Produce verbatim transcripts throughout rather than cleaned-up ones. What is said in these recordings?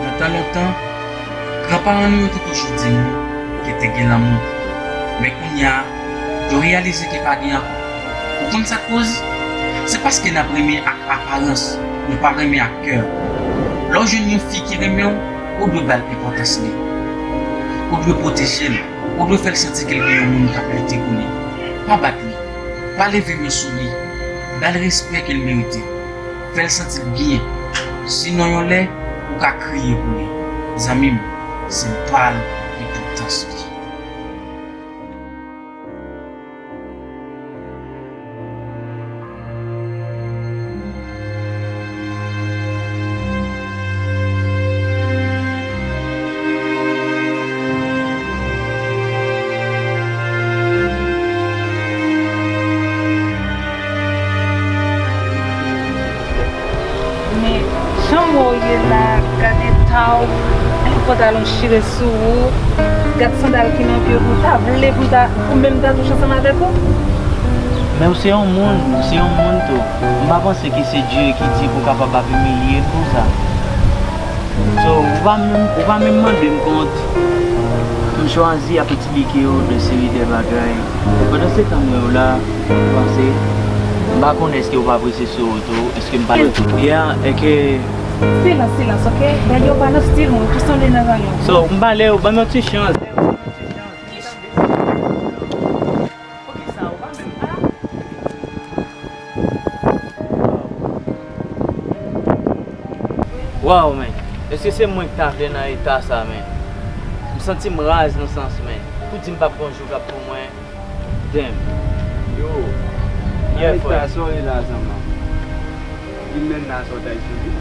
Nan tan lontan, granparan nou yo te toujou di nou ke te gen lanmou. Men kounye a, yo reyalize ke pa gen ankò. Ou konn sa k koz? Se paske n ap renmen ak aparans, nou pa renmen ak kè. Lè w jwenn yon fi ki renmen w, ou dwe ba l enpòtans li. Ou dwe pwoteje l. Ou dwe fè l santi ke l gen yon moun k ap lite pou li. Pa bat li. Pa leve men sou li. Ba l respè ke l merite. Fè l santi l byen. Sinon yon lè, ou ka kriye pou li. Zanmi m, se ba l enpòtans li. Men, jan w ye la, gade eta w, pantalon chire sou ou, gad sandal ki nan pye w, ou ta vle pou ta, ou menm ta touche ansanm avèk ou? Men ou se yon moun, ou se yon moun tou. M pa panse ke se Dye ki di pou w kapab ap imilye l konsa. So, ou pa menm, ou pa menm mande m kont. M chwazi ap eksplike w de seri de bagay. Pandan se tan m wè w la, m panse, m pa konnen èske w pa apresye Soroto, èske m pa... Yeah, èske... Silans, silans, ok? Dèyè w pa nan stil mwen, ki sonde nan ranyon. So, m pale w, ban m yon ti chans. Poukisa ou pa menm a? Waw, men. Èske se mwen ki ta vle nan eta sa, men? M santi m raz nan sans, men. Pou di m p ap gon jou k ap pou mwen. Damn. Yo. Yeah, frè. Sa w ye la, zanmi? Vin menm nan sa w t al sou li.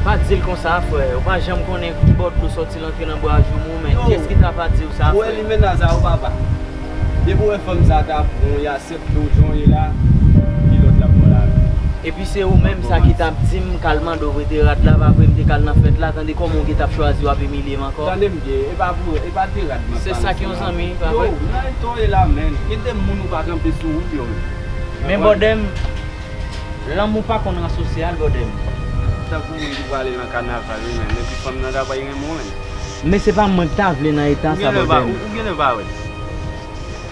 Pa di l konsa, frè. Ou pa janm konnen ki bò dlo sòti l antre nan bra joumou, men. Yo. Kiyès ki ta va di w sa, frè? Ou wè li menm nan sa, ou papa. Depi w wè fanm sa ta pran w, y a sèt do jan w ye la, ki lòt la pran la. Epi se ou menm sa ki t ap di m k al mande w prete rad la, pa vre m te k al nan fèt la, tande kòman w gen t ap chwazi w ap imilye m ankò. Tande m byen, e pa pou, e pa de rad m ap pale. Se sa k yon zanmi, pa vre? Yo, nan eta w ye la, menn. Gen de moun ou pa kanpe sou wout yo, menn. Men bòdè m, lanmou pa konn ran sosyal, bòdè m. Tankou moun ki prale nan kanaval, wi, menn. Epi fanm nan ta pral renmen w, menn. Men se pa mwen ki ta vle nan eta sa, bòdè m. Ou genlè pa wè.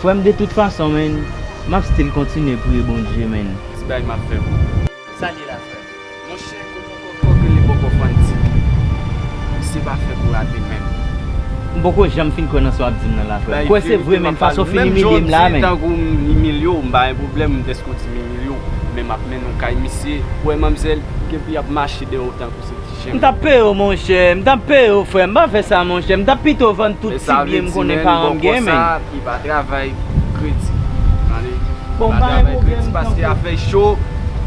Frè m, de tout fason, menn, m ap still kontinye priye Bondye, menn. Ti bagay m ap fè pou ou. Sa l ye la, frè m? Monchè, ou poko, poko li poko fann di. Misye pa fè pou rate menm. M poko janm fin kwè nan sa w ap di m nan la, frè m. Kwè se vre, menn, fason w fin imilye m la, menn. Tankou m imilye w, m pa gen pwoblèm, m deske w di m imilye w. Men m ap mennen w kay misye. Ou wè manmzèl, genpi ap mache dèyè w tankou se ti jen. M t ap peye w, monchè. M t ap peye w, frè m. Pa fè sa, monchè. M t ap pito vann tout ti byen m konnen paran m gen, menn. Li pa travay kredi. Tande? Bon, pa travay kredi, paske afè cho,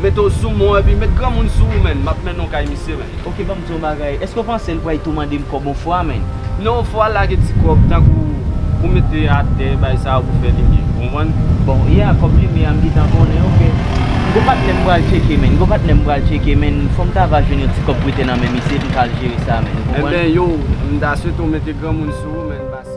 mete w sou mwen, epi met granmoun sou ou, menn. M ap mennen w kay misye, menn. Ok, ban m di w yon bagay. Èske w panse l pral tou mande m kòb yon fwa, menn? Non, yon fwa lage ti kòb, tankou pou mete atè, bay sa yo pou fè limyè. Ou konprann? Bon, yeah, kòb limyè a m gentan konnen, oke. M gon patnè m pral tcheke, men. M gon patnè m pral tcheke, men. Fò m ta va jwenn yon ti kòb prete nan men misye, m ka al jere sa, men. Ou konprann? Enben, yo, m ta swete w mete granmoun sou ou, men, pase.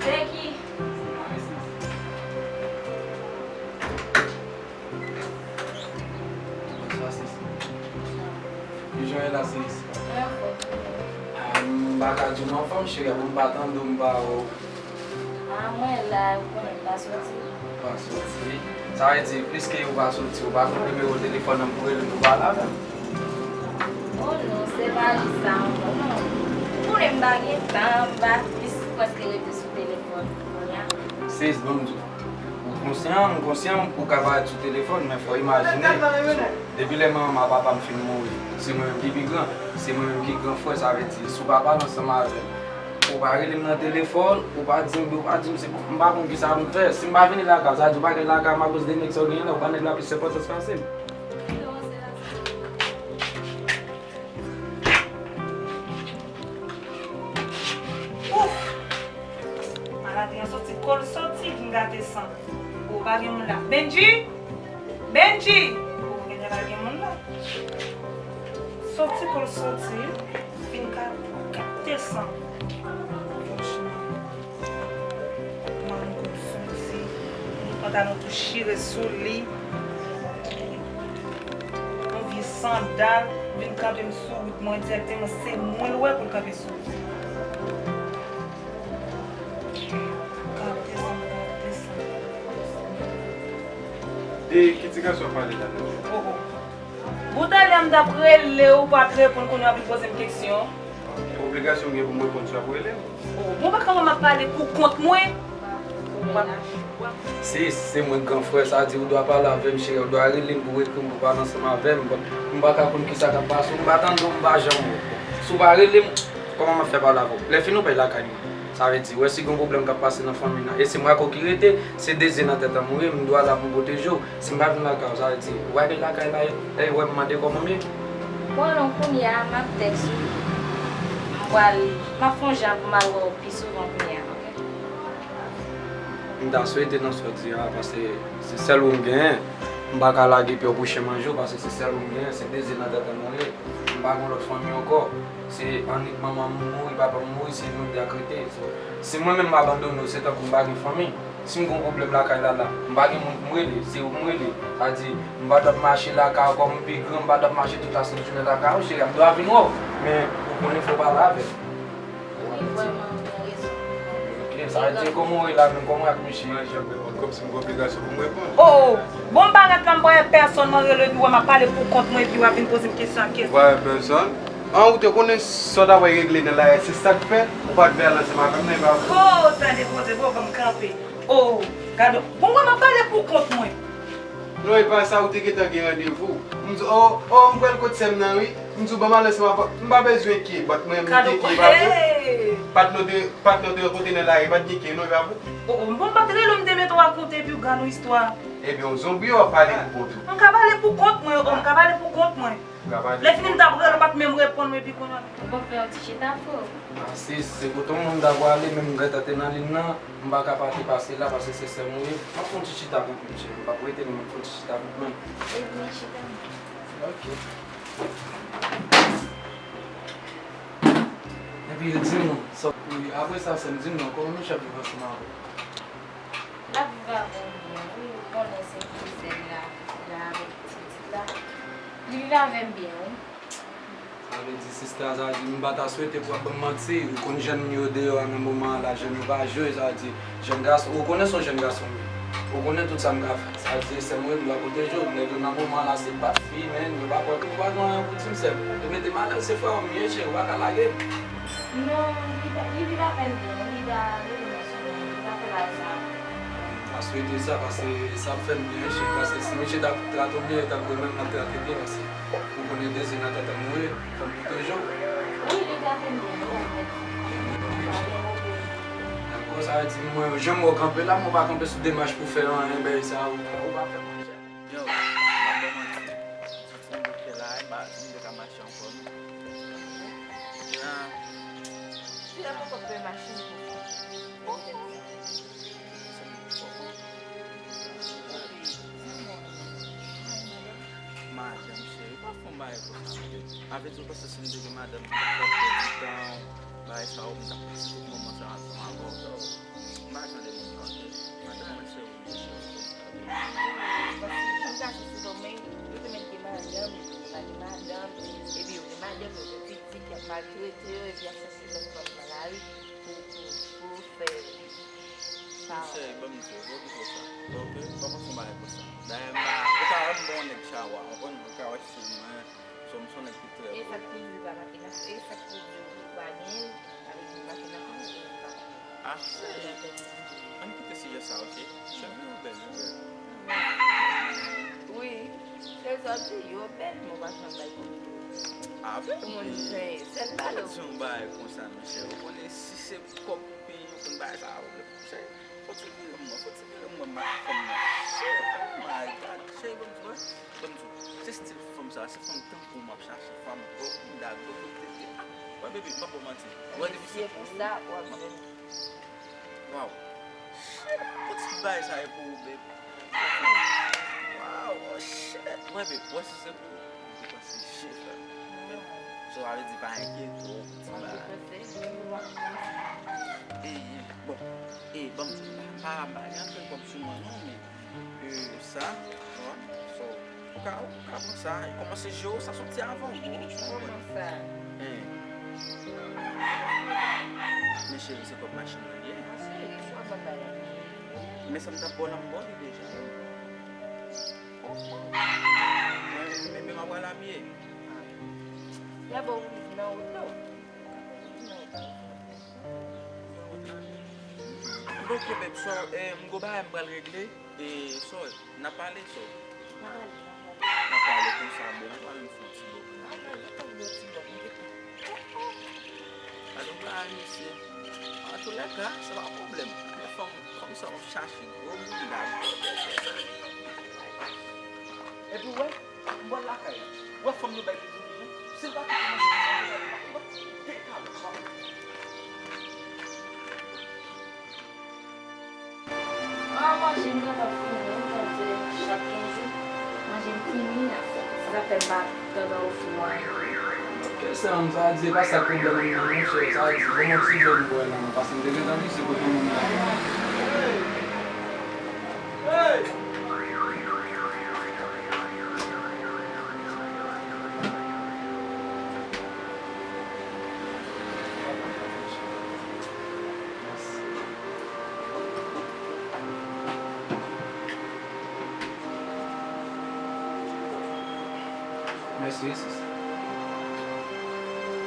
Se ki? Bonswa, sis. Kijan w ye la, sis? Mwen anfòm. Ah, m pa ka di w m anfòm, cheri, apre m pa tande w, m pa wè w. Ah, mwen la, ou konnen m pa soti. Ou pa soti? Sa vle di, piske ou pa soti, ou pa konn nimewo telefòn nan pou rele m pou pale avè m? Oh non, se pa li sa ankò, non. Ou konnen m pa gen tan, m pa plis prèske rete sou telefòn kounye a. Sis, ban m di w. Ou konsyan, m konsyan ou ka parèt sou telefòn, men fò w imajine, depi lè manman m ak papa m fin mouri, se mwen menm ki pi gran, se mwen menm ki gran frè, sa vle di, si w pa pale ansanm avè m, ou pa rele m nan telefòn, ou pa di m, ou pa di m, se, m pa konn kisa pou m fè. Si m pa vini lakay ou, sa vle di ou pa gen lakay m akoz de nèg sa w genyen la, ou ba nèg la plis enpòtans pase m. Ouf! Maladi an soti, kò l soti, vin gate san. O, pa gen moun la. Benji! Benji! O, genlè pa gen moun la. Soti, kò l soti, vin ka gate san. Franchman. Mango soti, pantalon tou chire sou li. Yon vye sandal, vin kanpe m sou wout mwen dirèkteman, se mwen l wè pou l kanpe sou wout. Gade sa, gade sa. De ki ti gason w ap pale la? Oh, oh. Bout ale a m t ap rele w, ou pa t reponn, kounye a w ap vin poze m keksyon. Obligasyon m gen pou m reponn si w ap rele m. Oh, bon, pa ka wè m ap pale pou kont mwen. Se, se mwen gran frè, sa di ou dwa pale avè m, cheri, ou dwa rele m pou ekri m, pou pale ansanm avè m. Bon, m pa ka konn kisa k ap pase w, m pa tande w, m pa janm wè w. Si w pa rele m, kòman m ap fè pale avè w? Lè fini ou pè lakay mwen. Sa vle di, wè si gen yon pwoblèm k ap pase nan fanmi nan, e se mwen ak ou ki rete, se de zye nan tèt an mwen ye, m dwa la pou m pwoteje w. Si m pa vin lakay ou, sa vle di, ou pa gen lakay la, e wè m mande kòman m ye. Bon, non, kounye a, m ap tèks ou. M pral, m ap fè yon jan pou m al wè w pi souvan kounye a, oke? M ta swete nan sa w di a, paske se sèl ou m genyen. M pa ka lage pye w pou chen manje w, paske se sèl ou m genyen, se de zye nan tèt an nou ye. M pa gen lòt fanmi ankò. Se annik manman m mouri, papa m mouri, se nou de ak rete. Si mwen menm m abandone w, se tankou m pa gen fanmi. Si m gen yon pwoblèm lakay Lala, m pa gen moun pou m rele, se ou pou m rele. Sa di, m pa t ap mache lakay ou kòm m pi gran, m pa t ap mache tout lasent jounen lakay ou, cheri a, m dwa vin wè w. Men, ou konnen fò w pale avè m. Wi, vrèman, ou gen rezon. Oke, sa vle di kòman w ye la menm, kòman w ak mesye? Mwen janm reponn, kòmsi m gen obligasyon pou m reponn. Oh, oh. Bon, m pa ret la, m pa wè pèsonn, mwen rele epi w wè m ap pale pou kont mwen, epi w ap vin poze m kesyon ak kesyon. Ou pa wè pèsonn? An, ou te konnen sa w ta pral regle nan lari a, se sa k fè ou pa t vle al ansanm avè m nan, e pa vre? Oh, tande koze, bon, ban m kanpe. Oh, gade, bon, mwen, m ap pale pou kont mwen. Non, e pa sa, ou te gentan gen randevou. M di, oh, oh, m pral kot sè m nan, wi. M di w, ban m al ansanm avè w. M pa bezwen ke, but mwen, m te ke, pa vre? Hey! Patnè w te, patnè w te rankontre nan lari, pa t gen ke, non, e pa vre? Oh, oh, bon, m pa t rele w, m te mete w akonte, epi w gade yon istwa. Ebyen, yon zonbi w ap pale pou kont ou. M ka pale pou kont mwen, oh, m ka pale pou kont mwen. Lè fini m t ap rele, ou pa t menm reponn mwen, epi kounye a. Ou pa fè yon ti chita, frè? Ah, sis, se kote yon moun ta pwale, men m gentan te nan liy nan, m pa ka pa te pase la, paske se sè m ou ye. M ap fè yon ti chita kont mwen, cheri, m p ap rete, non, m ap fè yon ti chita kont mwen. Ebyen, chita. Ok. Yo di m non. Sa, wi, apre sa, sè m, di m non, kòman Michel viv ansanm avè w? L ap viv avè m byen, wi, ou konnen se ki sè m la, la avèk ti pitit la. Li viv avè m byen, wi. Sa vle di, sista, sa vle di, m pa ta swete pou w ap ban m manti. Ou konn jèn yo deyò a nan moman an la, jèn yo pa jwe, sa vle di, jèn gason, ou konnen se yon jèn gason m ye. Ou konnen tout sa m ka fè. Sa vle di, sè m, wi, m dwe pwoteje w. Nèg yo nan moman an la, se bat fi, men yo pa kwè ke ou pa gen anyen pou di m, sè m. Yo mete m alèz, se frè w m ye, cheri, ou pa ka lage m. Non, li pa, li viv avè l byen, li pa rele m sou li pa fè bagay sa. M ta swete sa, paske sa ap fè m byen, cheri, paske si misye ta trate w byen, tankou menm m ap trate byen, paske ou konnen dezi nan tèt an mouri, fò m pwoteje w. Wi, li trate m byen, li trate m byen. Dakò, sa vle di mwen, jan m wè w kanpe la, mwen pa kanpe sou demach pou fè anyen, bagay sa, ou, ou pa fè manje. Yo, m ap ba w manti. Soti nan bouke la, e pa, m te ka mache ankò, non. Jan. Ti la poko pè machin pou fè. Madanm cheri, pa fè yon bagay konsa, non. Avè di w panse si m te gen madanm, m t ap fè w pèdi tan w, bagay sa yo, m t ap pase tout moman sa yo ansanm avè w. M pa jan de moun sa, ok? Madanm mwen se ou, mwen se ou. Paske jèn gason se nòmal, yo te mèt gen madanm, yo te pa gen madanm, epi yo gen madanm, yo gen pitit, y ap maltrete yo, epi y ap chèche lòt fanm nan lari pou, pou, pou fè. Monchè, ban m di w, bon, ki fè sa. Ok? Pa panse yon bagay konsa. Dayè, m pa, ou ka wè m bon nèg chawa, konprann? Ou ka wè sou mwen, sou m, sou nèg ki trè bon. E sa k pou di w pa make nan, e sa k pou di w pa gen, sa vle di w make nan fanmi, e pa. Ah, cheri, ann kite sijè sa, ok? Cheve yo bèl, yo bèl. Wi, trezò di yo bèl, men w pa janm bay kòb pou yo. Avè moun pen, sèl pale w. Di yon bagay konsa, monchè. Ou konnen si se kòb peyi yo konn bay sa, ou cheri, fò ti vire m wè, fò ti vire m wè m ak fanm nan. Cheri, oh my God, cheri, ban m di w, ban m di w, se stil fanm sa, se fanm tankou w m ap chache, fanm gwo koudal, gwo kout tete. Ah, wè, baby, m pa ba w manti. Wè, depi se pou ou, m ap Waw. Shit, pou ti bagay sa e pou ou, babe. Waw, oh shit. Mwen, babe, wè si se pou ou. Ou panse je, frè. So, sa vle di pa enkyete w pou ti bagay. E, bon, e, ban m di, pa, pa, pa gen anpil kòb sou mwen, non, men E, sa, bon, so, ou ka, ou ka pran sa, e kòmanse je w, sa soti avan w, bro. Kòman sa? Hein. Men cheri, se kòb machin mwen ye. Ah, cheri, sa w ap bay la? Men sa m t ap ba w la, m ba w li deja. Men, men, men m ap pral abiye. Ah. Lè bon, ou nan wout la. Bon, ok, babe, so, eh, m gon bagay m pral regle. E, so, n a pale, so. N a pale, n a pale. N a pale konsa, bon, n a pale, m fè yon ti bò. N a pale, tankou yon ti bò, m te pran. Gade yon bagay, mesye. Antoulèka, se pa pwoblèm. Men fanm, fanm sa w ap chache, gwo bounda, gwo tete. Epi, wè, m pral lakay la. Wè fanm yo bay pou bout li, non. Si l pa kite manje pou manje, li pa kite kalòt, pa pwoblèm. Ah, manje m gentan fini, wi, paske chak kenz jou, manje m fini, se sa fè m pa t antre ofri w anyen. Ok, sè m, sa di, e pa sa k pwoblèm m nan, monchè, sa di, ban m yon ti vè m bwè la, non, paske m te gentan vizye kote moun nan. Hey! Mèsi, sis.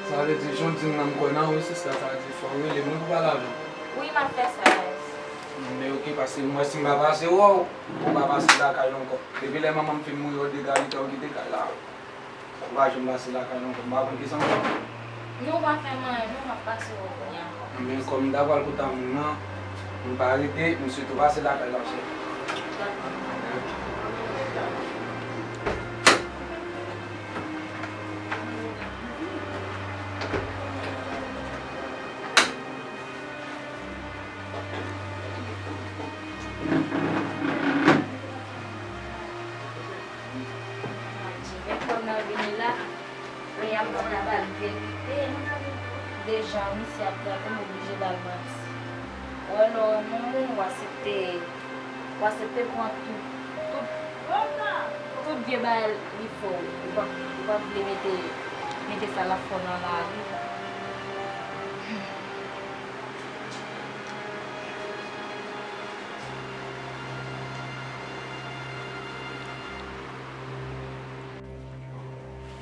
Sa vle di, jan w di m nan, m kwè nan ou, sis, sa, sa vle di, fò w rele m, wi, pou pale avè m. Wi, m ap fè sa, guys. Men oke, paske m wè si m pa pase wè w, ou pa pase lakay ankò. Depi lè manman m fin mouri, w degalite, w kite kay la. Ou pa janm pase lakay la ankò, m pa konn kisa m fè. Non, ou pa fè m anyen, non, m ap pase wè w kounye a. Enben, kòm m ta pral kote a moun nan, m pa rete, m swete w pase lakay la, cheri. Dakò. Jimmy, kòm nan vini la, kounye a m pral ba l verite. Deja, misye ap trete m, oblije ba l manti. Ou wè, lè w renmen yon moun, w aksepte, w aksepte pran tout, tout, tout vye bagay li fè w. Ou p ap, ou p ap vle mete, mete sa l ap fè w nan lari.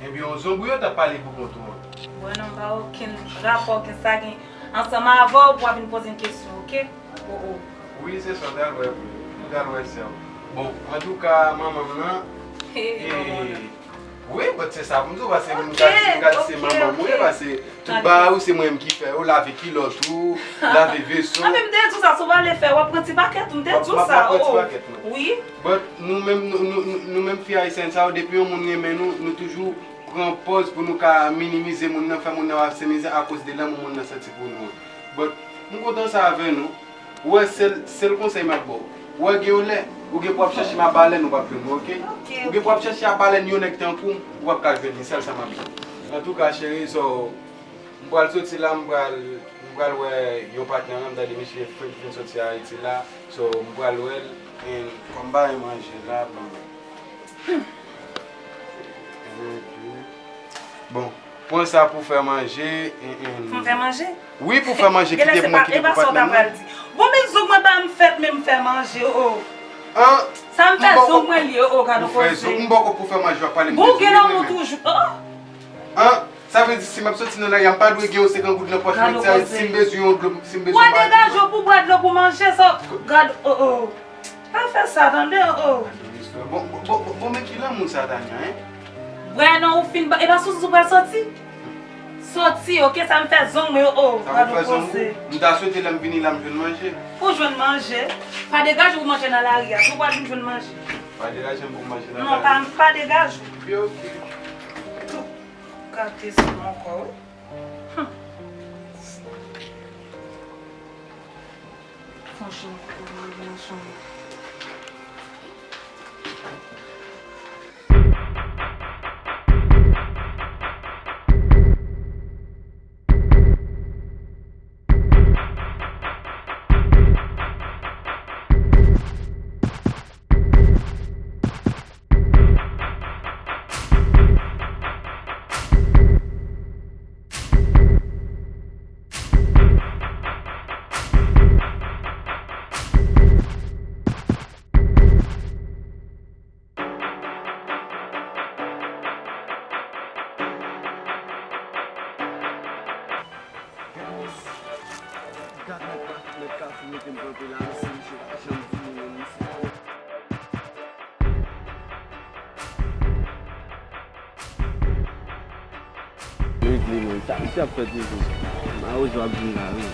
Ebyen, yon zonbri yo t ap pale pou kont ou an. Mwen non, m pa okenn rapò, okenn sa gen ansanm avè w pou w ap vin poze m kesyon, oke? O, o. Wi, se sa, w t al wè vre. W t al wè sè w. Bon, antouka, manman m nan, Hey, manman. Wi, but se sa pou m di w, paske m gad, m gad se manman m, wi, paske tout bagay ou se mwen menm ki fè yo, lave kilòt ou, lave veso. Anben, m te di w sa, si w pa vle fè, w ap pran ti pakèt ou, m te di w sa, o, o. Wi. But nou menm, nou, nou, nou, nou menm fi ayisyèn sa yo, depi yon moun renmen nou, nou toujou pran pòz pou nou ka minimize moun nan, fè moun nan ap se mizè akoz de lanmou moun nan santi pou nou an. But m kontan sa avè nou. Ou wè, sèl, sèl konsèy m ap ba w. Ou wè, gen yon lè, ou gen pou ap chèche m a balèn, ou p ap jwenn mwen, oke? Ou gen pou ap chèche a balèn yon nèg tankou m, ou p ap ka jwenn li, sèl sa m ap di w. Antouka, cheri, so, m pral soti la, m pral, m pral wè yon patnè mwen, m tande misye fenk fin soti Ayiti la. So, m pral wè l, and fò m ba l manje la, bon. Bon, pran sa pou fè manje, and, and. Pou m fè manje? Wi, pou fè manje, kite pou mwen, kite pou patnè mwen. Bon, men zong mwen pa m fèt, men m fè manje, o. An? Sa m fè zong mwen li, o, gad yon koze. M bòkò pou fè manje, w ap pale m de zong mwen menm. Bon, gen lanmou toujou, o. An? Sa vle di, si m ap soti nan lari a, m pa dwe gen yon senkant goud nan pòch mwen, si m bezwen yon dlo, si m bezwen yon bagay. Bwè, degaje w pou bwè dlo pou manje, sa, gad, o, o. Pa fè sa, tande, o, o. Bon, bon, bon, bon, bon, men ki lanmou sa, Tania, en? Bwè non, ou fin ba, e pa sou sou pral soti? Soti, oke, sa m fè zong mwen, o, o. Sa m fè zong ou? M ta swete lè m vini la, m jwenn manje. Ou jwenn manje? Pa degaje w pou manje nan lari a, si w pral vin jwenn manje. Pa degaje m pou manje nan lari a. Non, pa, pa degaje w. Oke, oke. Tou gate sou mwen ankò, wi. Hum. Fon jan pou mwen nan chanm. Gad nèg ka, nèg kafou mete m kanpe la, mesye, misye pa janm vini menm, mesye. Regle, men, sa misye ap fè toujou. Mawozo ap vin la, wi.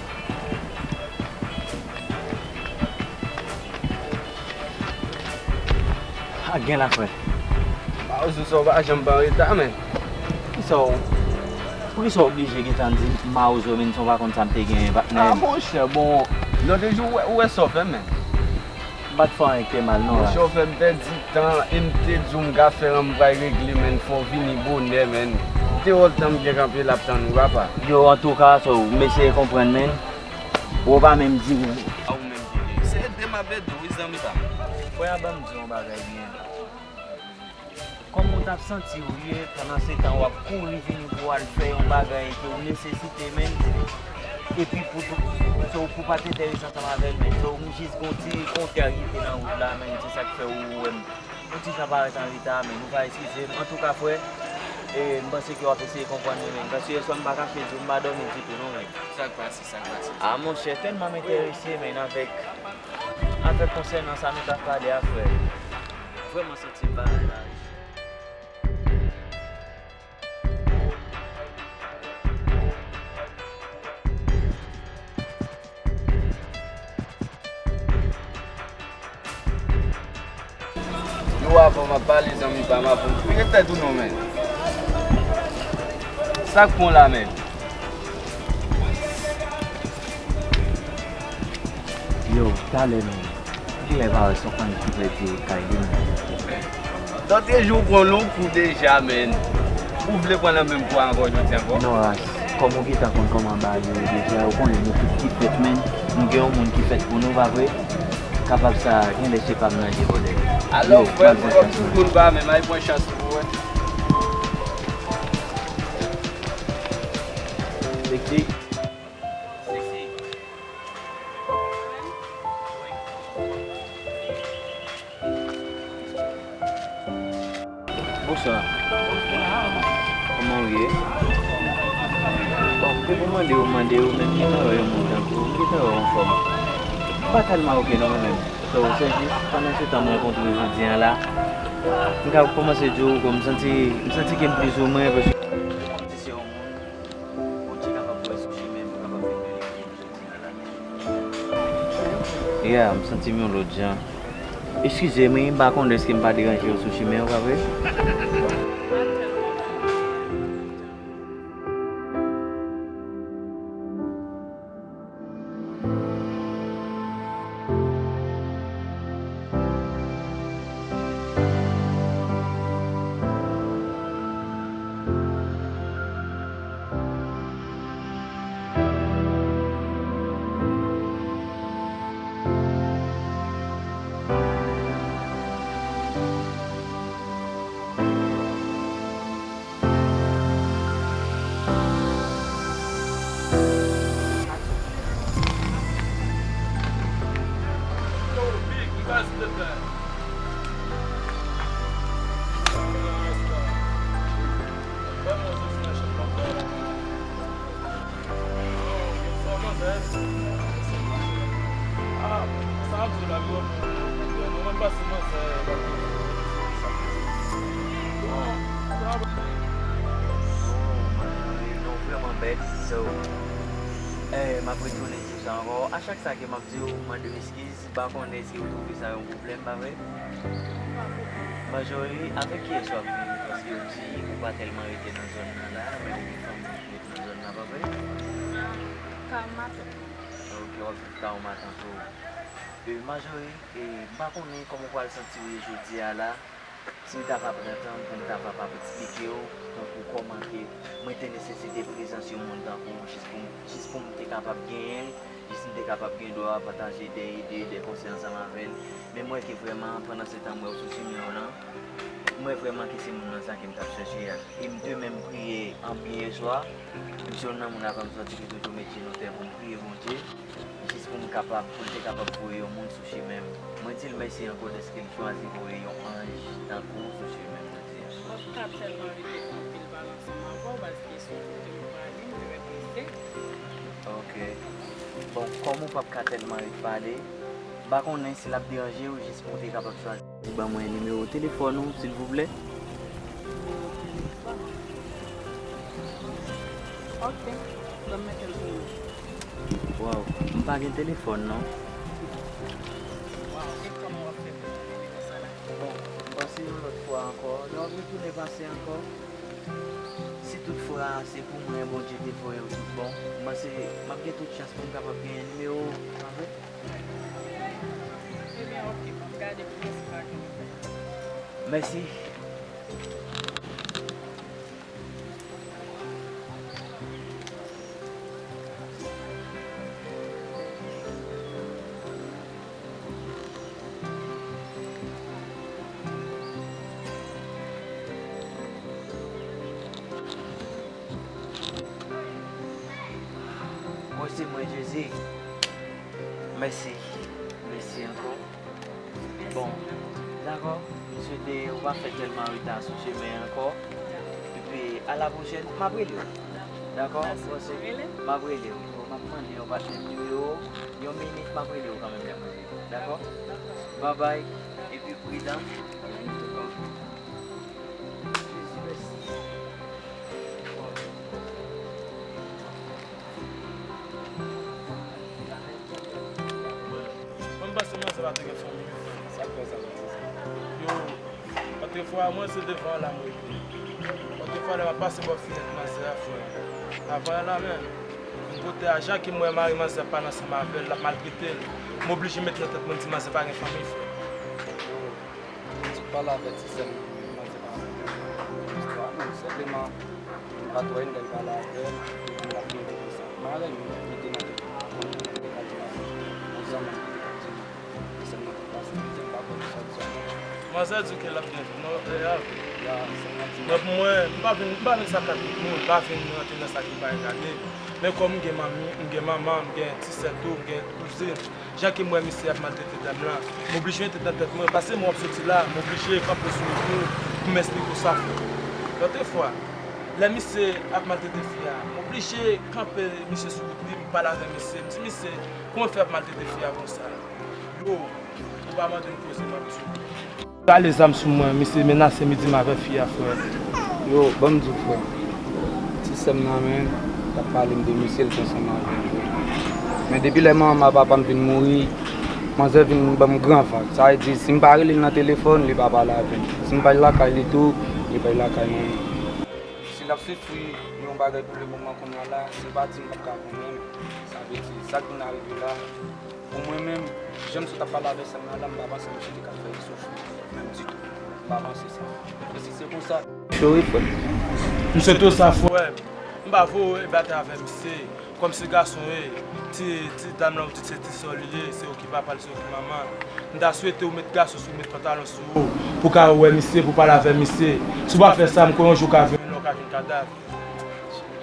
A gen la, frè. Mawozo, sa w pa janm pa anreta, men. Poukisa w, poukisa w oblije gentan di Mawozo, men, si w pa konn sa m te genyen, patnè? A, monchè, bon, lòt jou, ou wè, ou wè sa w fè, men. M pa t fè anyen ki te mal, non, Ras. Monchè, w fè m pèdi tan, e m te di w m ka fè an, m pral regle, men, fò w vini bonè, men. M te wè w tan m gen kanpe la ap tann ou, papa. Yo, antouka, so, m eseye konprann, men. Ou pa menm di. A ou menm ki gen. Se ede m ap ede w, wi, zanmi pa m. Frè a, ban m di w yon bagay byen. Kòman w t ap santi w ye, pandan se tan w ap kouri vini pou w al fè yon bagay ke w nesesite, men, epi pou, pou, pou, pou pa t enterese ansanm avè l, men, so, m jis gon ti kontrarye nan wout la, men, se sa k fè w wè m yon ti jan parèt an reta, men, ou va eskize m. Antouka, frè, e, m panse ke w ap eseye konprann mwen, men, paske yèswa m pa kache di w, m pa dòmi ditou, non, men. Sa k pase, sa k pase? A, monchè, tèlman m enterese, men, avèk, avèk konsènan sa nou t ap pale a, frè. Vrèman santi m bagay la. Yo, avan m ap pale, zanmi pa m, avan m fouye tèt ou non, men. Sa k pran w la, men? Yo, talè, men. Kilè pa wè se yon fanm ki pèdi kay li menm. Lòt jou ou pran yon kou deja, men. Ou vle pran nan menm kou a ankò jodi ankò? Non, Ras. Kòm ou gentan konn kòman bagay yo ye deja, ou konnen nou tout ki fèt, men nou gen yon moun ki fèt pou nou, pa vre? Kapab sa, genlè se pa m nan ki vòlè. Alò, frè m, kòm tout moun pa menm, al pran chans pou wè. Sexy. Sexy. Bonswa. Kòman w ye? Bon, se pou mande w, mande w, men m gentan wè yon moun tankou w, m gentan wè w anfòm. M pa tèlman oke non, mwen menm. So, se jis pandan se tan m rankontre w jodi a la, m ka kòmanse di w, bon, m santi, m santi ke m plizoumwen, paske m santi se yon moun Bondye kapab wè sou chemen pou kapab vin beni w jodi a la. Yeah, m santi m yon lòt jan. Eskize m, wi, m pa konnen èske m pa deranje w sou chemen an, pa vre? So, eh, m ap retounen di w sa ankò. A chak sa ke m ap di w, mande w eskiz, m pa konnen si w twouve sa yon pwoblèm, pa vre? Marjorie, avèk kiyès w ap viv? Paske w di ou pa tèlman rete nan zòn nan la, men ou gen fanmi ki rete nan zòn nan, pa vre? Kay matant mwen. Ok, w ap viv kay yon matant ou. E, Marjorie, e, m pa konnen kòman w pral santi w ye jodi a la. Si m ta va pran tan m pou m ta kapab eksplike w, tankou kòman ke mwen te nesesite prezans yon moun tankou w, jis pou m, jis pou m te kapab genyen l, jis m te kapab gen dwa pataje de ide, de konsèy ansanm avè l. Men m wè ke vrèman, pandan se tan m wè w sou chemen w lan, m wè vrèman ke se moun nan sa ke m t ap chèche a. E m te menm priye anpil yè swa, m se youn nan moun avan m sòti ki toujou met je nou tè pou m priye Bondye. Jis pou m kapab, pou l te kapab voye yon moun sou chemen m. Mwen di l mèsi ankò dèske l chwazi voye yon anj tankou w sou chemen m jodi a. M ap ka tèlman rete anpil pale ansanm avè w, paske se w ki te m pale, m te trè prese. Ok. Bon, kòm ou p ap ka tèlman ret pale, m pa konnen si l ap deranje w, jis pou w te kapab chwazi. Ou ban mwen nimewo telefòn ou, silvouplè? Ok, ban m mete l pou ou. Waw, m pa gen telefòn, non. Waw, e kòman w ap fè pou tounen konsa la? Bon, m pase yon lòt fwa ankò. Lè w ap retounen pase ankò, si tout fwa se pou mwen Bondye te voye w tout bon, m panse m ap gen tout chans pou m kapab genyen nimewo w, pa vre? Ebyen, ok, m ap gade pou mwen si m pa gen pwoblèm. Mèsi. Mwen se mwen, Jezi. Mèsi. Mèsi ankò. Bon, dakò. M swete ou pa fè tèlman reta sou chemen an ankò. Epi, a la pwochèn, m ap rele w. Dakò? Bon, se, m ap rele w. Bon, m ap mande yon patnè m nimewo w. Yon minit, m ap rele w kanmenm lè m rive. Dakò? Babay. Epi pridan. Ok. Jezi, mèsi. Mwen, m panse manzè pa te gen fanmi, wi, frè. Sa k fè sa, manzè sa? Yo, otrefwa, mwen, se devan la m rete. Otrefwa, lè m ap pase bò fenèt manzè a, frè, avan la menm, m pote ajan ke m wè mari manzè pale ansanm avè l, l ap maltrete l. M oblije met nan tèt mwen di manzè pa gen fanmi, frè. Yo, m sot pale avè ti sè m, manzè pa gen istwa, non, senpleman, m pa t wè l lè l pale avè m. L ap gen te konsa. Malè m mete nan tèt mwen, konnen mwen te ka di yon zanmi ki te ka di m, se sèlman te pase, men m pa kwè ke sa di sa. Manzè di ke l ap gen non, e, a. Ya, sèlman di. Men pou mwen, m pa vin, m pa vin sa kat moun, m pa vin rantre nan sa ki m pa regade. Men kòm m gen manmi, m gen manman, m gen ti sè tou, m gen kouzin. Jan ke m wè misye ap maltrete dam lan, m oblije mete nan tèt mwen, paske mwen ap soti la, m oblije kanpe sou wout mwen pou m esplike w sa, frè. Lòt fwa, lè misye ap maltrete fi a, m oblije kanpe misye sou wout li, m pale avè misye, m di, "Misye, kòman w fè ap maltrete fi a konsa?" Yo, ou pa mande m koze, m ap di w. Rale zam sou mwen, misye menase m, li di m avè fi a, frè. Yo, ban m di w, frè. Ti sè m nan, men, t ap pale m de misye, l te ansanm avè l, frè. Men depi lè manman m ak papa m vin mouri, manzè vin ban m gran vag. Sa vle di, si m pa rele l nan telefòn, li pa pale avè m. Si m pa lakay li tou, li pa lakay mwen. Si l ap soufri yon bagay pou lemoman kounye a la, se pa di m p ap ka pran menm. Sa vle di, sa k vin arive la, pou mwen menm, jan misye t ap pale avè sè m nan la, m pa panse misye te ka fè l soufri menm ditou. M pa panse sa. Men si se konsa, cho wi, frè. M swete w sa, frè. M pa vle w batay avè misye. Kòm se gason ye, ti, ti dam lan ou di se ti sè w li ye, se ou ki papa l, se ou ki manman l. M ta swete w met gason sou, met pantalon sou ou, pou w ka wè misye, pou w pale avè misye. Si w pa fè sa, m kwè yon jou w ka vin, lè w ka vin kadav.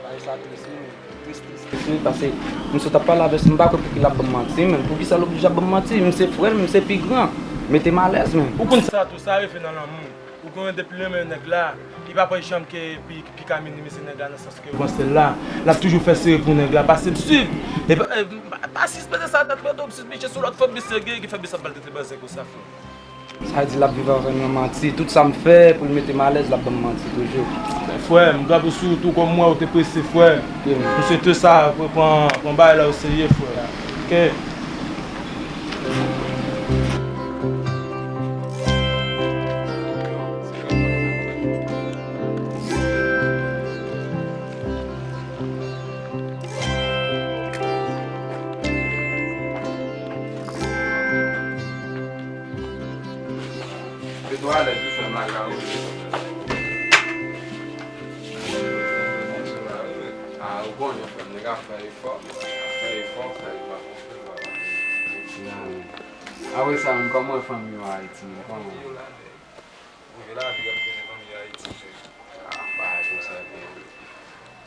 Bagay sa tris wi, men. Tris, tris, tris wi, paske misye t ap pale avè m, m pa kwè pouki l ap ban m manti, men poukisa l oblije ap ban m manti? M se frè l, m se pi gran. Mete m alèz, men. Ou konn sa tou, sa rive nan lanmou. Ou konnen depi l renmen nèg la, li pa pral janm ke pi, pi ka minimize nèg la nan sans ke w panse l la. L ap toujou fè sere pou nèg la. Pase m swiv. E pa, e, pa, pa sispann sa tèt mwen tou, m swiv misye sou lòt fòm misye gen, ki fè misye ap maltrete manzè konsa, frè. Sa vle di l ap viv avè m nan manti. Tout sa m fè pou l mete m alèz, l ap ban m manti toujou. Frè, m kanpe sou ou tou kòm m wè ou te prese, frè. M swete sa, pran, pran bagay la o serye, frè. Ok. Mete w alèz wi, frè m, lakay ou. A, ou konnen, frè m, nèg ap fè efò, ap fè efò, frè, li pa gonfle, li pa pale. Apre sa menm, kòman fanmi yo Ayiti menm? Kòman? Yo la, men. Bon, yo la, big up, konnen fanmi Ayiti, men. A, bagay konsa, men.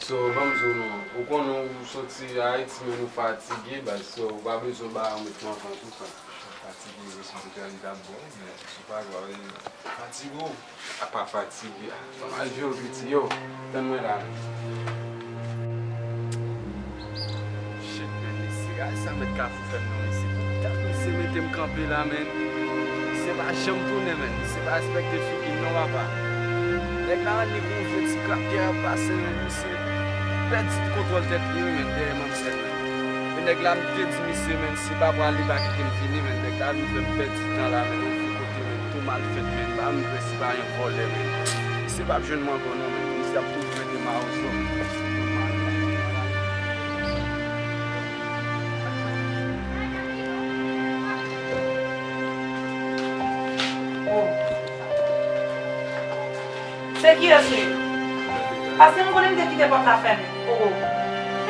So, ban m di w non, ou konnen ou soti Ayiti, men nou fatige, baz, so, ou pa bezwen ba yo met nan vant ou, frè. Fatige, yo, si se te al, li t ap bon, men se pa grav, fatige w. A pa fatige, a, fò m al jwe w piti, yo, tann mwen la. Shit, men, mesye, gade sa mèt Kafou fè m non, mesye. Poukisa misye mete m kanpe la, men? Misye pa janm tounen, men. Misye pa respekte figi m non, papa. Nèg la rann li gon vye ti krap tè ap pase, men. Misye pèdi kontwòl tèt li, wi, men, dèyè manzè, men. E nèg la, m te di misye, men, si pa pral, li pa kite m vini, men. Nèg la vin fè m pèdi tan la, men, yon vye kote, men, tou mal fèt, men. M pa menm kwè si pa yon vòlè, men. Misye p ap jwenn mwen ankò non, men. Misye ap toujou mete mawozo. Oh. Se kiyès wi? Paske m konnen m te kite pòt la fèmen. Oh, oh.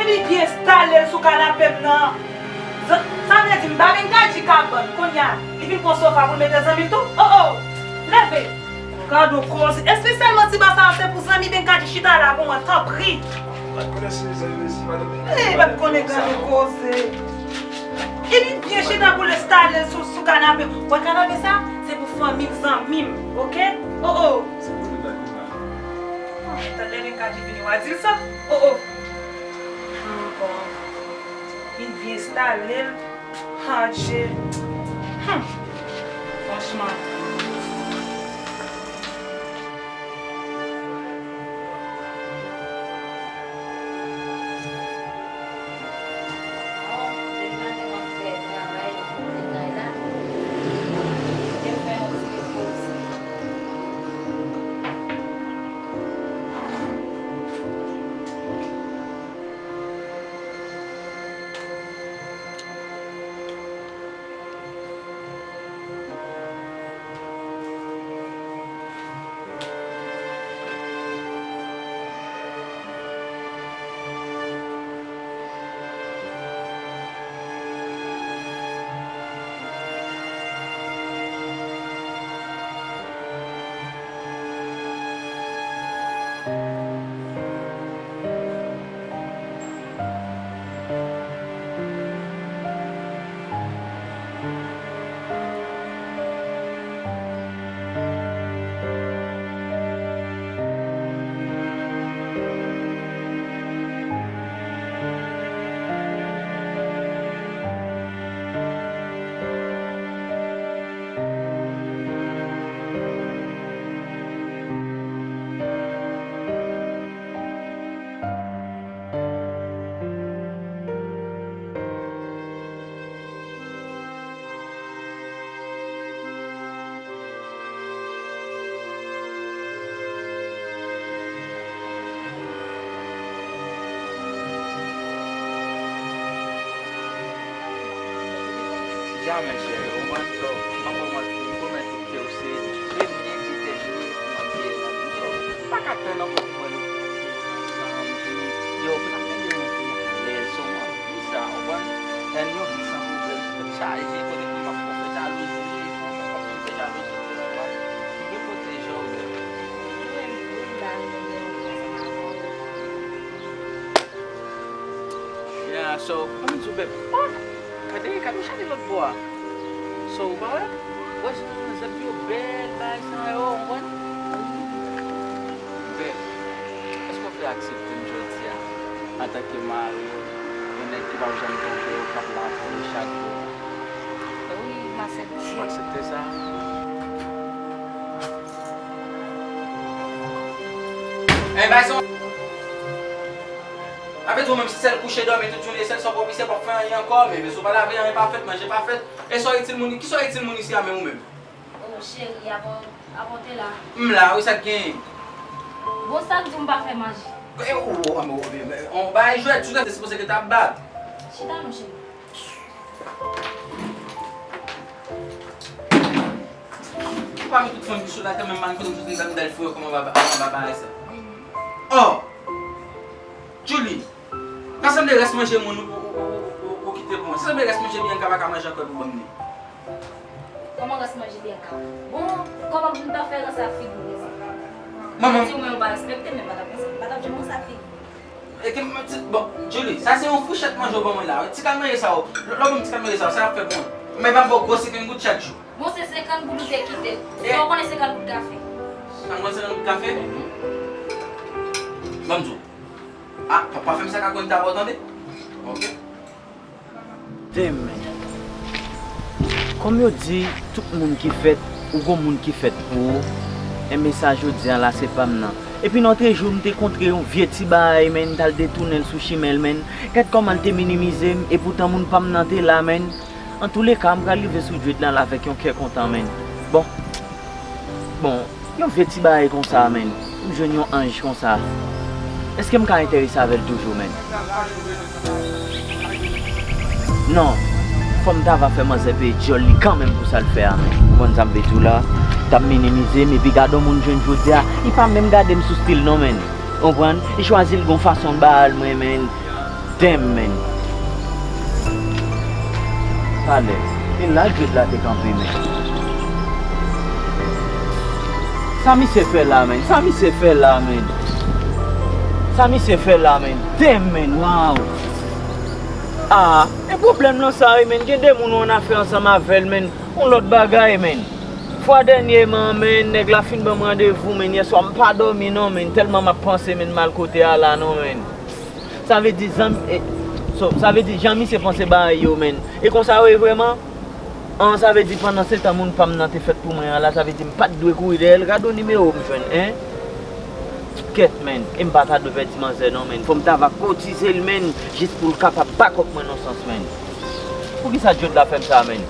Epi byen enstale l sou kanape m nan. Sa vle di m pa vin ka di kabann kounye a li vin pran sofa pou l mete zanmi l tou? Oh, oh! Leve! Gad on koze. Espesyalman ti ba sa a se pou zanmi Benkadi chita la pou mwen, tanpri. Bat konnen si zanmi si madanm Benkadi. Ey, bat konnen gad on koze. Epi byen chita pou l enstale l sou, sou kanape. Wè kanape sa, se pou fanmi m, zanmi m, oke? Oh, oh. Ah, tande Benkadi vini, w a di l sa? Oh, oh. Ankò. Li byen enstale l. Adje. Hum. Franchman. Amen, cheri, ou konprann? So, ankò yon fwa, m pwomèt ou ke w se premye e dènye pou m ap veye nan vi m. So, m pa ka tann ankò pou m wè nou. Yo, m ap veye nan vi m. Lèzon an, vi sa, ou konprann? And yon vi san pwoblèm, chaje, kote ke m p ap fè jalouzi, m p ap fè jalouzi, ou konprann? M vle pwoteje w, bebe. Yeah, so, ann di w, bebe. Oh! Gade, gade w chale lòt bò a. So, ou pa wè? Wè jan zèb yo bèl, bagay sa yo, ou konprann? Bebe, èske w vle aksepte m jodi a antanke mari w, yon nèg ki p ap janm twonpe w, k ap la pou ou chak jou? Wi, m aksepte. W aksepte sa? Ey, bay son. Sa vle di ou menm se sèl kouche dòmi tout jounen, sèl sa w pwòp, se p ap fè anyen ankò, men si w pa lave, anyen pa fèt, manje pa fèt. E sa w itil moun, kisa w itil moun isi a menm ou menm? Oh, cheri, avan, avan w te la. M la, wi, sa k genyen? Bon, sa k di w m pa fè manje? E, o, o, o, o, o, on bagay jwèt, sou tande, se poze ke t ap bat. Chita non, cheri. Ou pa met tout fanm ki sou latè menm, man, kote m soti, m dal fouye kòman ba, kòman ba bagay sa. Oh! Julie, sa sanble rès manje moun ou, ou, ou, ou, ou kite pou mwen. Sa sanble rès manje Bianca pa ka manje ankò pou ban m li. Kòman rès manje Bianca? Bon, kòman pou m ta fè rès ak figi w konsa? Manman. Si w menm ou pa respekte m, men m pa t ap konsa, m pa t ap janm konsa figi w. E ke m ti, bon, Julie, sa se yon fouchèt manje w ban mwen la, wi. Ti kal manje sa yo, lè w ban m ti kal manje sa yo, sa y ap fè pou mwen. Men pa m ba w gwo senkant goud chak jou. Bon, se senkant goud ou te kite. E sa w konnen senkant goud ka fè? Sa m konnen senkant goud ka fè? Mhm. Ban m di w. Ah, pa, pa fè m sa ka konn ta ba w tande. Ok. Damn, man. Kòm yo di, tout moun ki fèt, ou gon moun ki fèt pou ou. Enben sa jodi a la, se pa m nan. Epi nan trè jou, m te kontre yon vye ti bagay, man, m t al detounen l sou chimen l, man. Gad kòman l te minimize m, epoutan moun pa m nan te la, man. Antouleka, m pral rive sou Jude la, la avèk yon kè kontan, man. Bon. Bon, yon vye ti bagay konsa, man. M jwenn yon anj konsa. Èske m ka enterese avè l toujou, man? Non. Fò m ta va fè manzè peye dyòl li kanmenm pou sa l fè a, man. Ou konprann sa m vle di w la? T ap minimize m, epi gade yon moun jwenn jodi a, li pa menm gade m sou stil non, man. Ou konprann? Li chwazi l gon fason l ba l mwen, man. Damn, man. Talè. E la Jude la te kanpe, man. Sa misye fè la, man? Sa misye fè la, man? Sa misye fè la, man? Damn, man. Wow. Ah, e pwoblèm lan sa, wi, man. Gen de moun ou ann afè ansanm avè l, man. Yon lòt bagay, man. Fwa dènyèman, man, nèg la fin ban m randevou, man. Yèswa, m pa dòmi, non, man. Tèlman m ap panse, man, m al kote a la, non, man. Sa vle di zanmi, e, so, sa vle di jan misye panse bagay yo, man. E konsa yo ye vrèman? An, sa vle di pandan se tan moun pa m nan te fèt pou mwen an la, sa vle di m pa t dwe kouri dèyè l. Gade yon nimewo m jwenn, en? Kèt, man. E m pa ta dwe pèdi manzè non, man. Fò m ta va kotize l, man, jis pou l kapab back up mwen nan sans, man. Poukisa Jude la fè m sa, man?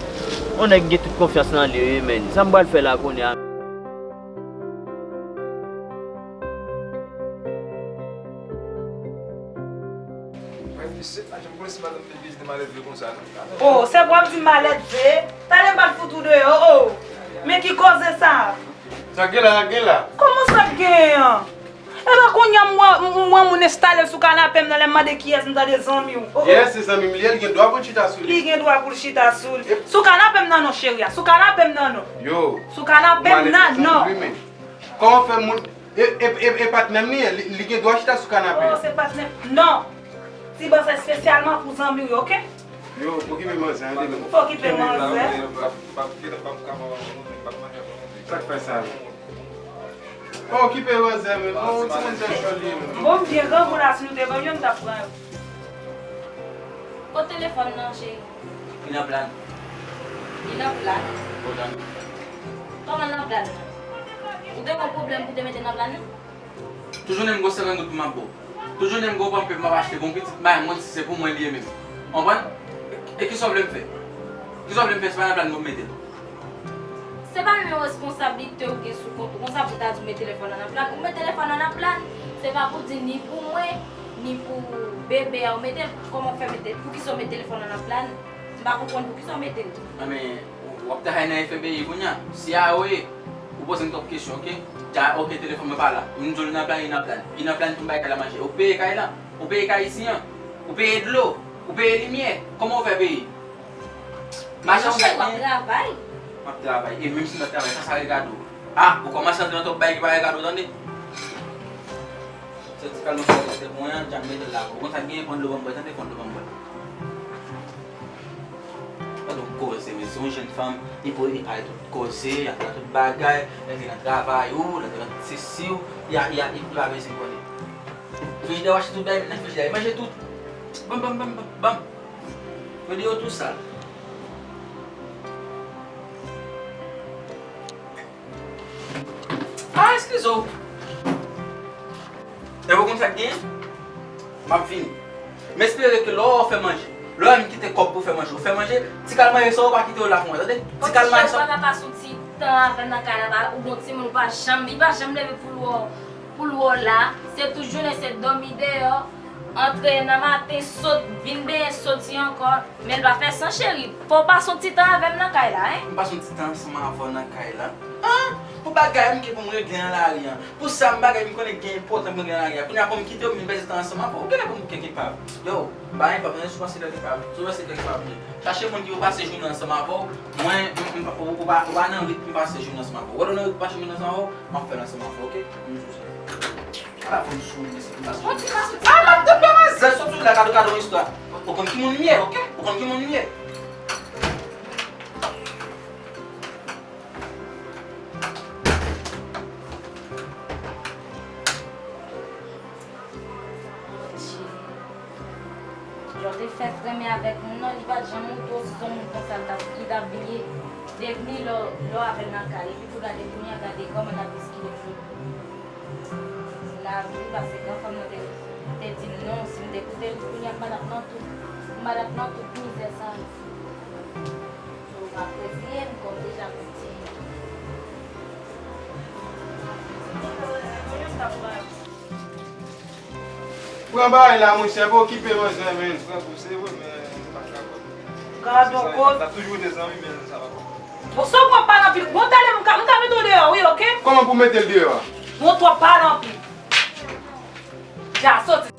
Yon nèg m gen tout konfyans nan li, wi, man. Sa m pral fè la kounye a? Mwen di se pa janm konnen si madanm te vye, se te malèdve konsa, non. Oh, se pou w ap di m malèdve? Talè m pral fout ou deyò, oh! Men ki koze sa? Sa gen la, sa gen la? Kòman sa genyen an? Epa kounye a m wè, m wè moun enstale l sou kanape m nan, lè m mande kiyès, m tande zanmi w. Oh, oh. Yes, se zanmi m li ye, li gen dwa pou l chita sou li. Li gen dwa pou l chita sou li. Ep. Sou kanape m nan non, cheri a. Sou kanape m nan non. Yo. Sou kanape m nan non. Kòman fè moun E, e, e, e patnè m li ye, li, li gen dwa chita sou kanape a. Oh, se patnè m. Non. Ti bò sa espesyalman pou zanmi w yo, oke? Yo, okipe manzè, an de mo. Okipe manzè. Sa k fè sa la? Okipe manzè, men. Oh, ti manzè joli, men. Bon, m byen grangou la, si nou te ban m yo, m t ap pran yo. Kot telefòn nan, cheri? Li nan plan. Li nan plan? Kòman l nan plan nan? Ou te gon pwoblèm pou te mete nan plan nan? Tou jounen m gon senkant goud pou m ap ba w. Tou jounen m gon panpe pou m ap achte pou yon pitit, bay mwen si se pou mwen li ye menm. Konprann? E kisa w vle m fè? Kisa w vle m fè? Se pa nan plan pou m mete l. Se pa menm responsablite ou gen sou kont ou konsa pou ta di w met telefòn nan nan plan. Ou met telefòn nan nan plan, se pa pou di ni pou mwen, ni pou bebe a ou mete l. Kòman w fè mete l? Poukisa w met telefòn nan nan plan? M pa konprann poukisa w mete l. Nan men, w ap travay nan F B I kounye a. Si a wi, ou poze m twòp kesyon, oke? Dja, oke, telefòn mwen pa la. M di w li nan plan, li nan plan. Li nan plan pou m bay kay la manje. Ou peye kay la? Ou peye kay isi an? Ou peye dlo? Ou peye limyè? Kòman w fè peye? Machann ou cheri, w ap gen travay. M ap travay. E menm si m pa travay, sa, sa regade w? A, ou kòmanse antre nan twòp bagay ki pa regade w, tande? Se ti kalòt sa te pou mwen an, dja m mete l la. Ou konn sa k genyen, pran dlo ban m bwè, tande, pran dlo ban m bwè. Gade yon koze, mesye, yon jèn fanm, li pou li pale tout koze, y ap pale tout bagay, lè l te nan travay ou, lè l te nan sesi w, y a, y a, li pa bezwen konnen. Frijidè w achte tout bagay, nan frijidè, li manje tout. Banm, banm, banm, banm, banm. Mwen di yo tou sal. Ah, eskize w. E ou konn sa k genyen? M ap vini. M espere ke lè w fè manje, lè w menm kite kòb pou fè manje, ou fè manje, ti kal manje sa, ou pa kite yo la pou mwen, tande? Ti kal manje sa. Ou pa ka pase yon ti tan avè m nan kay la, ou gon timoun, ou pa janm, li pa janm leve pou l wè w, pou l wè w la. Se tout jounen, se dòmi deyò, antre nan maten, sot, vin benyen, soti ankò. Men l pa fè san, cheri. Fò w pase yon ti tan avè m nan kay la, en. M pase yon ti tan ansanm avè w nan kay la? An! Pou bagay m gen pou m regle nan lari an. Pou sa m bagay m konnen gen enpòtan pou m regle nan lari an. Kounye a pou m kite w, m vin pase tan ansanm avè w. Ou genlè pou m kèk epav. Yo, m pa enpav, men si w panse kèk epav, si w panse kèk epav vle. Chache moun ki pou pase jounen ansanm avè w. Mwen, m, m, ou, ou pa, ou pa nan rit pou m pase jounen ansanm avè w. Ou wè lè w nan rit pou pase jounen ansanm avè w, m ap fè l ansanm avè w, oke? M di w sa. Ala fanm souri, mesye, ki pa soti. Soti, pa soti. Ah, m ap tape manzè, soti la, gade, gade yon istwa. Ou konn ki moun m ye, oke? Ou konn ki moun m ye. Lè w te fèk renmen avèk moun nan, li pa t janm montre w si se yon moun konsa l t ap, li t ap vin ye. Devni lè w, lè w avè l nan kay, epi tou gade kounye a, gade kòman l ap eskile moun. Lavi, paske granfanm nan te, te di m non, si m te koute l, kounye a m pa t ap nan tout, m pa t ap nan tout mizè sa. Ou pa apresye m kòm deja piti. Pran bagay la, monchè, pa okipe manzè, men. Pran pou se vre, men m pa kapab. Gad yon koz. N ap toujou rete zanmi, men sa pa bon. Bon, sa w pran pale anpil. Bon, talè m ka, m ka mete w deyò, wi, oke? Kòman pou mete l deyò a? Bon, twòp pale anpil. Dja soti,